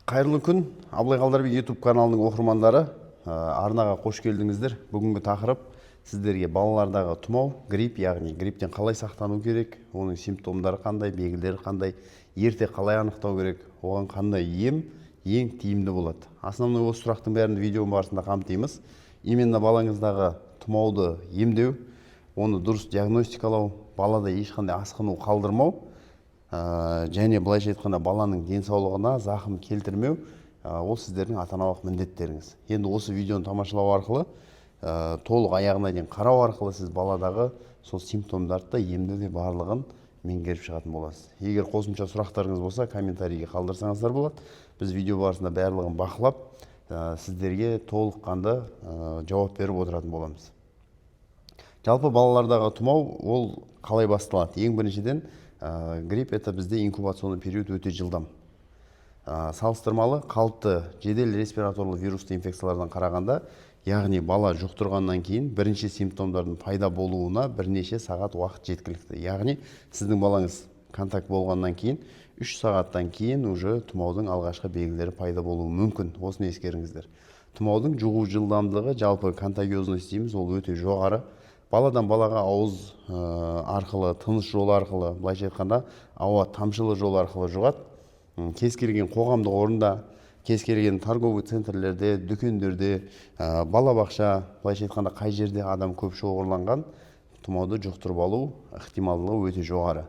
Қайырлы күн, Абылай Қалдарбек YouTube каналының оқырмандары! Арнаға қош келдіңіздер. Бүгінгі тақырып сіздерге балалардағы тұмау, грипп, яғни грипптен қалай сақтану керек, оның симптомдары қандай, белгілері қандай, ерте қалай анықтау керек, оған қандай ем ең тиімді болады. Основной осы сұрақтың бәрін видео барысында қамтимыз. Именно балаңыздағы тұмауды емдеу, оны дұрыс диагностикалау, балада ешқандай асқыну қалдырмау және былайша айтқанда, баланың денсаулығына зақым келтірмеу, ол сіздердің ата аналық міндеттеріңіз. Енді осы видеоны тамашалау арқылы, толық аяғына дейін қарау арқылы сіз баладағы сол симптомдарды да, емді де, барлығын меңгеріп шығатын боласыз. Егер қосымша сұрақтарыңыз болса, комментарийге қалдырсаңыздар болады. Біз видео барысында барлығын бақылап, сіздерге толыққанды жауап беріп отыратын боламыз. Жалпы балалардағы тұмау ол қалай басталады? Ең біріншіден, грипп это бізде инкубационный период өте жылдам. Салыстырмалы қалыпты жедел респираторлы вирусты инфекциялардан қарағанда, яғни бала жұқтырғаннан кейін бірінші симптомдардың пайда болуына бірнеше сағат уақыт жеткілікті. Яғни сіздің балаңыз контакт болғаннан кейін 3 сағаттан кейін уже тұмаудың алғашқы белгілері пайда болуы мүмкін. Осыны ескеріңіздер. Тұмаудың жұғу жылдамдығы, жалпы контагиозность дейміз, ол өте жоғары. Баладан балаға ауыз арқылы, тыныс жолы арқылы, былайша айтқанда, ауа тамшылы жол арқылы жұғады. Кез келген қоғамдық орында, кез келген торговый центрлерде, дүкендерде, балабақша, былайша айтқанда, қай жерде адам көп шоғырланған, тұмауды жұқтырып алу ықтималдығы өте жоғары.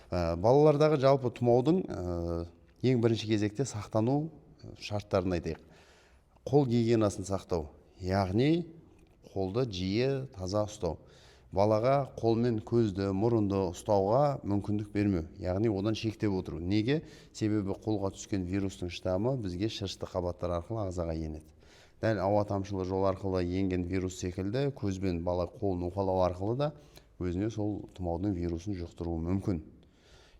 Балалардағы жалпы тұмаудың ең бірінші кезекте сақтану шарттарын айтайық. Қол гигиенасын сақтау, яғни қолды жиі таза ұстау, балаға қолмен көзді, мұрынды ұстауға мүмкіндік бермеу, яғни одан шектеп отыру. Неге? Себебі қолға түскен вирустың штаммы бізге шырышты қабаттар арқылы ағзаға енеді. Дәл ауа тамшылы жол арқылы енген вирус секілді, көзбен бала қолын уқалау арқылы да өзіне сол тұмаудың вирусын жұқтыруы мүмкін.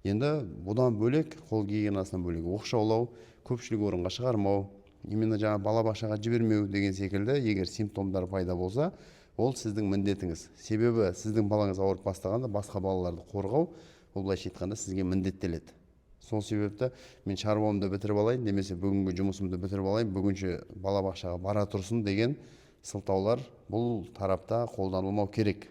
Енді бұдан бөлек, қол гигиенасынан бөлек, оқшаулау, көпшілік орынға шығармау, именно жаңа балабақшаға жібермеу деген секілді. Егер симптомдар пайда болса, ол сіздің міндетіңіз. Себебі сіздің балаңыз ауырып бастағанда, басқа балаларды қорғау ол, былайша айтқанда, сізге міндеттеледі. Сол себепті мен шаруамды бітіріп алайын немесе бүгінгі жұмысымды бітіріп алайын, бүгінше балабақшаға бара тұрсын деген сылтаулар бұл тарапта қолданылмау керек.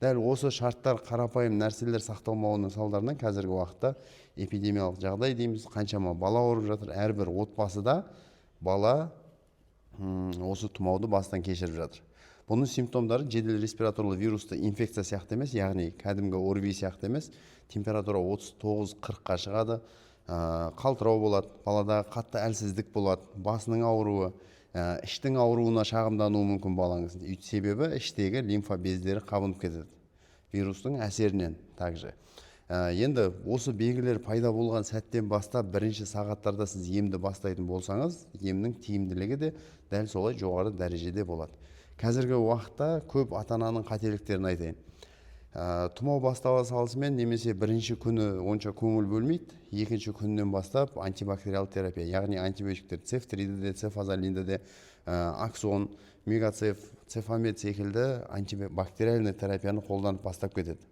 Дәл осы шарттар, қарапайым нәрселер сақталмауының салдарынан қазіргі уақытта эпидемиялық жағдай дейміз, қаншама бала ауырып жатыр. Әрбір отбасыда бала осы тұмауды бастан кешіріп жатыр. Бұның симптомдары жедел респираторлы вирусты инфекция сияқты емес, яғни кәдімгі ОРВИ сияқты емес. Температура 39-40-қа шығады, қалтырау болады, балада қатты әлсіздік болады, басының ауруы, іштің ауруына шағымдануы мүмкін балаңыз. Себебі іштегі лимфа бездері қабынып кетеді вирустың әсерінен также. Енді осы белгілер пайда болған сәттен бастап бірінші сағаттарда сіз емді бастайтын болсаңыз, емнің тиімділігі де дәл солай жоғары дәрежеде болады. Қазіргі уақытта көп ата ананың қателіктерін айтайын. Тұмау бастала салысымен немесе бірінші күні онша көңіл бөлмейді, екінші күнінен бастап антибактериалды терапия, яғни антибиотиктер, цефтриді де, цефазолинді де, аксон, мегацеф, цефамед секілді антибактериальный терапияны қолданып бастап кетеді.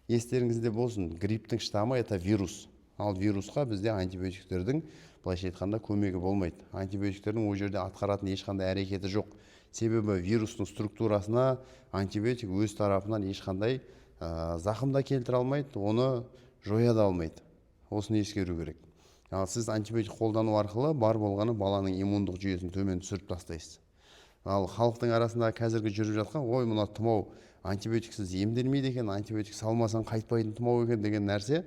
Естеріңізде болсын, грипптің штаммы это вирус, ал вирусқа бізде антибиотиктердің, былайша айтқанда, көмегі болмайды. Антибиотиктердің ол жерде атқаратын ешқандай әрекеті жоқ. Себебі вирустың структурасына антибиотик өз тарапынан ешқандай зақым да келтіре алмайды, оны жоя да алмайды. Осыны ескеру керек. Ал сіз антибиотик қолдану арқылы бар болғаны баланың иммундық жүйесін төмен түсіріп тастайсыз. Ал халықтың арасында қазіргі жүріп жатқан ой, мына тұмау антибиотиксіз емделмейді екен, антибиотик салмасаң қайтпайтын тұмау екен деген нәрсе,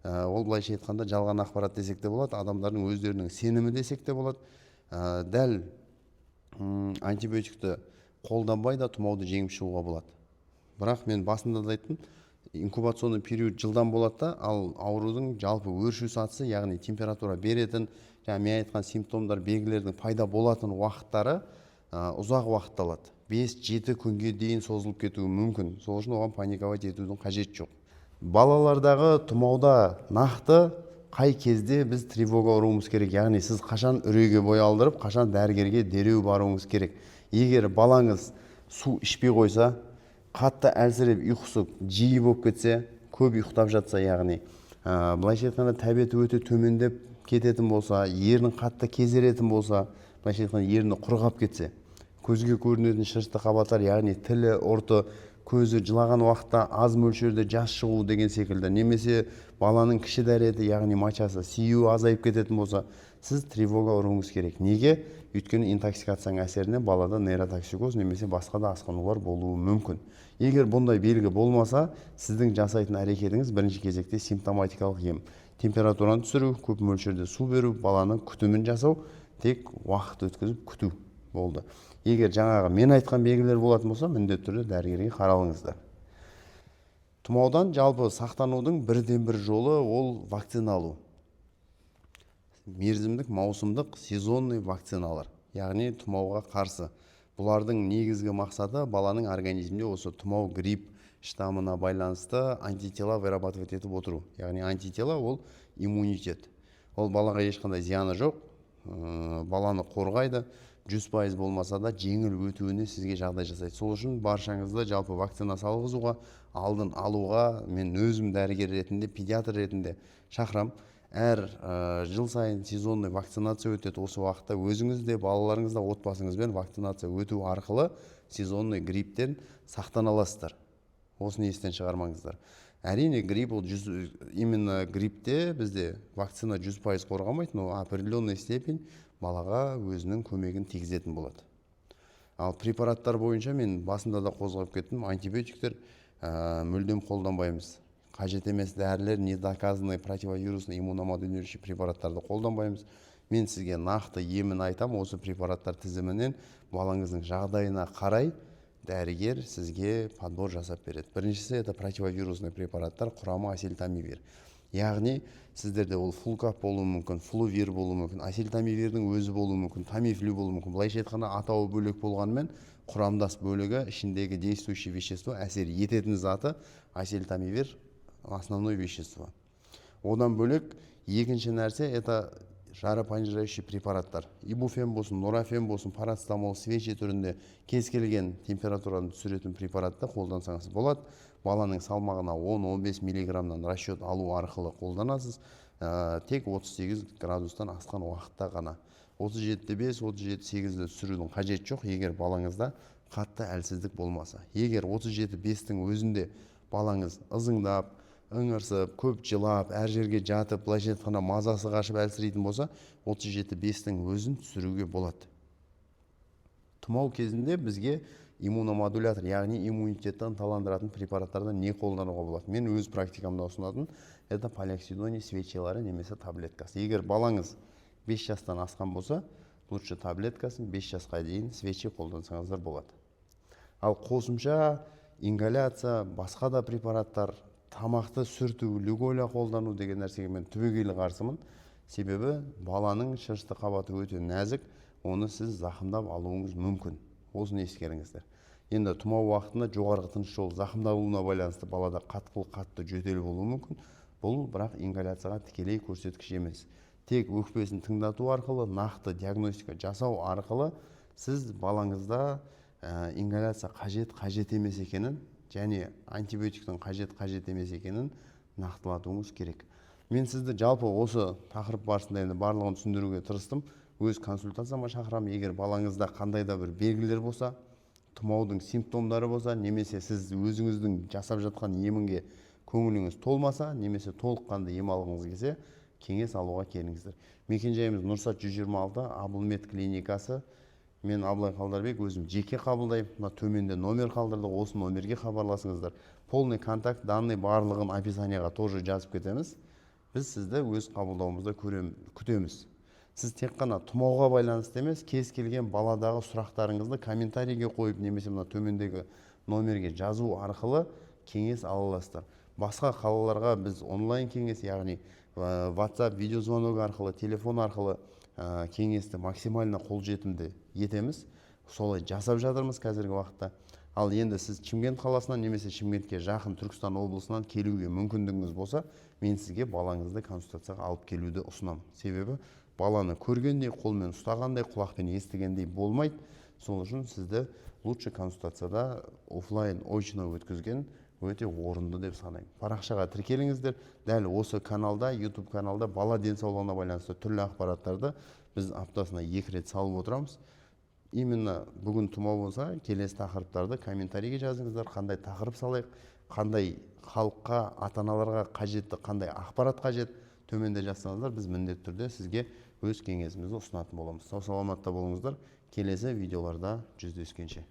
ол, былайша айтқанда, жалған ақпарат десек те болады, адамдардың өздерінің сенімі десек те болады. Дәл антибиотикті қолданбай да тұмауды жеңіп шығуға болады. Бірақ мен басында да айттым, инкубационный период жылдам болады да, ал аурудың жалпы өршу сатысы, яғни температура беретін, жаңа мен айтқан симптомдар, белгілердің пайда болатын уақыттары ұзақ уақыт алады, 5-7 күнге дейін созылып кетуі мүмкін. Сол үшін оған паниковать етудің қажеті жоқ. Балалардағы тұмауда нақты қай кезде біз тревога ұруымыз керек, яғни сіз қашан үрейге бой алдырып, қашан дәрігерге дереу баруыңыз керек? Егер балаңыз су ішпей қойса, қатты әлсіреп, ұйқысы жиі болып кетсе, көп ұйықтап жатса, яғни былайша айтқанда, тәбеті өте төмендеп кететін болса, ерін қатты кезеретін болса, былайша айтқанда, ерні құрғап кетсе, көзге көрінетін шырышты қабаттар, яғни тілі, ұрты, көзі жылаған уақытта аз мөлшерде жас шығу деген секілді, немесе баланың кіші дәреті, яғни мочасы, сию азайып кететін болса, сіз тревога ұруыңыз керек. Неге? Өйткені интоксикацияның әсерінен балада нейротоксикоз немесе басқа да асқынулар болуы мүмкін. Егер бұндай белгі болмаса, сіздің жасайтын әрекетіңіз бірінші кезекте симптоматикалық ем: температураны түсіру, көп мөлшерде су беру, баланың күтімін жасау, тек уақыт өткізіп күту болды. Егер жаңағы мен айтқан белгілер болатын болса, міндетті түрде дәрігерге қаралыңыздар. Тұмаудан жалпы сақтанудың бірден бір жолы — ол вакцина алу. Мерзімдік, маусымдық, сезонный вакциналар, яғни тұмауға қарсы. Бұлардың негізгі мақсаты — баланың организмінде осы тұмау, грипп штаммына байланысты антитела вырабатывать етіп отыру. Яғни антитела — ол иммунитет. Ол балаға ешқандай зияны жоқ, баланы қорғайды, 100% болмаса да, жеңіл өтуіне сізге жағдай жасайды. Сол үшін баршаңызды жалпы вакцина салғызуға, алдын алуға мен өзім дәрігер ретінде, педиатр ретінде шақырам. Әр жыл сайын сезонный вакцинация өтеді. Осы уақытта өзіңіз де, балаларыңыз да, отбасыңызбен вакцинация өту арқылы сезонный грипптен сақтана аласыздар. Осыны естен шығармаңыздар. Әрине, грипп ол жүз, именно гриппте бізде вакцина 100% қорғамайды, но определенный степень балаға өзінің көмегін тигізетін болады. Ал препараттар бойынша мен басында да қозғап кеттім: антибиотиктер мүлдем қолданбаймыз, қажет емес дәрілер, недоказанный противовирусный, иммуномодулирующий препараттарды қолданбаймыз. Мен сізге нақты емін айтам. Осы препараттар тізімінен балаңыздың жағдайына қарай дәрігер сізге подбор жасап береді. Біріншісі — это противовирусный препараттар, құрамы осельтамивир. Яғни сіздерде ол Флукап болуы мүмкін, Флувир болуы мүмкін, осельтамивирдің өзі болуы мүмкін, Тамифлю болуы мүмкін. Былайша айтқанда, атауы бөлек болғанымен, құрамдас бөлігі, ішіндегі действующий вещество, әсер ететін заты осельтамивир, основной вещество. Одан бөлек екінші нәрсе — это жаропонижающий препараттар: ибуфен болсын, нурофен болсын, парацетамол свечи түрінде, кез келген температураны түсіретін препаратты қолдансаңыз болады. Баланың салмағына 10-15 миллиграммнан расчет алу арқылы қолданасыз. Тек 38 градустан асқан уақытта ғана. 37,5, 37,8-ді түсірудің қажеті жоқ, егер балаңызда қатты әлсіздік болмаса. Егер 37,5-тің өзінде балаңыз ызыңдап, ыңырсып, көп жылап, әр жерге жатып, былайша айтқанда, мазасы қашып әлсірейтін болса, 37,5-тің өзін түсіруге болады. Тұмау кезінде бізге иммуномодулятор, яғни иммунитетті ынталандыратын препараттардан не қолдануға болады? Мен өз практикамда ұсынатын — это полиоксидоний свечалары немесе таблеткасы. Егер балаңыз 5 жастан асқан болса, лучше таблеткасын, 5 жасқа дейін свечи қолдансаңыздар болады. Ал қосымша ингаляция, басқа да препараттар, тамақты сүрту, люголя қолдану деген нәрсеге мен түбегейлі қарсымын. Себебі баланың шырышты қабаты өте нәзік, оны сіз зақымдап алуыңыз мүмкін. Осыны ескеріңіздер. Енді тұмау уақытында жоғарғы тыныс жолы зақымдалуына байланысты балада қатқыл, қатты жөтел болуы мүмкін. Бұл бірақ ингаляцияға тікелей көрсеткіш емес. Тек өкпесін тыңдату арқылы, нақты диагностика жасау арқылы сіз балаңызда ингаляция қажет, қажет емес екенін және антибиотиктің қажет, қажет емес екенін нақтылатуыңыз керек. Мен сізді жалпы осы тақырып барысында енді барлығын түсіндіруге тырыстым. Өз консультацияма шақырамын. Егер балаңызда қандай да бір белгілер болса, тұмаудың симптомдары болса, немесе сіз өзіңіздің жасап жатқан еміңге көңіліңіз толмаса, немесе толыққанды ем алғыңыз келсе, кеңес алуға келіңіздер. Мекенжайымыз: Нұрсат 126, Абылмед клиникасы. Мен, Абылай Қалдарбек, өзім жеке қабылдаймын. Мына төменде номер қалдырдық, осы номерге хабарласыңыздар. Полный контакт данные барлығын описанияға тоже жазып кетеміз. Біз сізді өз қабылдауымызда күтеміз. Сіз тек қана тұмауға байланысты емес, кез келген баладағы сұрақтарыңызды комментарийге қойып немесе мына төмендегі номерге жазу арқылы кеңес ала аласыздар. Басқа қалаларға біз онлайн кеңес, яғни WhatsApp видеозвонок арқылы, телефон арқылы кеңесті максимально қолжетімді етеміз. Солай жасап жатырмыз қазіргі уақытта. Ал енді сіз Шымкент қаласынан немесе Шымкентке жақын Түркістан облысынан келуге мүмкіндігіңіз болса, мен сізге балаңызды консультацияға алып келуді ұсынамын. Себебі баланы көргендей, қолмен ұстағандай, құлақпен естігендей болмайды. Сол үшін сізді лучше консультацияда офлайн, очно өткізген Өте орынды деп санаймын. Парақшаға тіркеліңіздер. Дәл осы каналда, YouTube каналда бала денсаулығына байланысты түрлі ақпараттарды біз аптасына 2 рет салып отырамыз. Именно бүгін тұмау болса, келесі тақырыптарды комментарийге жазыңыздар. Қандай тақырып салайық, қандай халыққа, ата аналарға қажетті қандай ақпарат қажет, төменде жазсаңыздар, біз міндетті түрде сізге өз кеңесімізді ұсынатын боламыз. Сау саламатта болыңыздар, келесі видеоларда жүздескенше.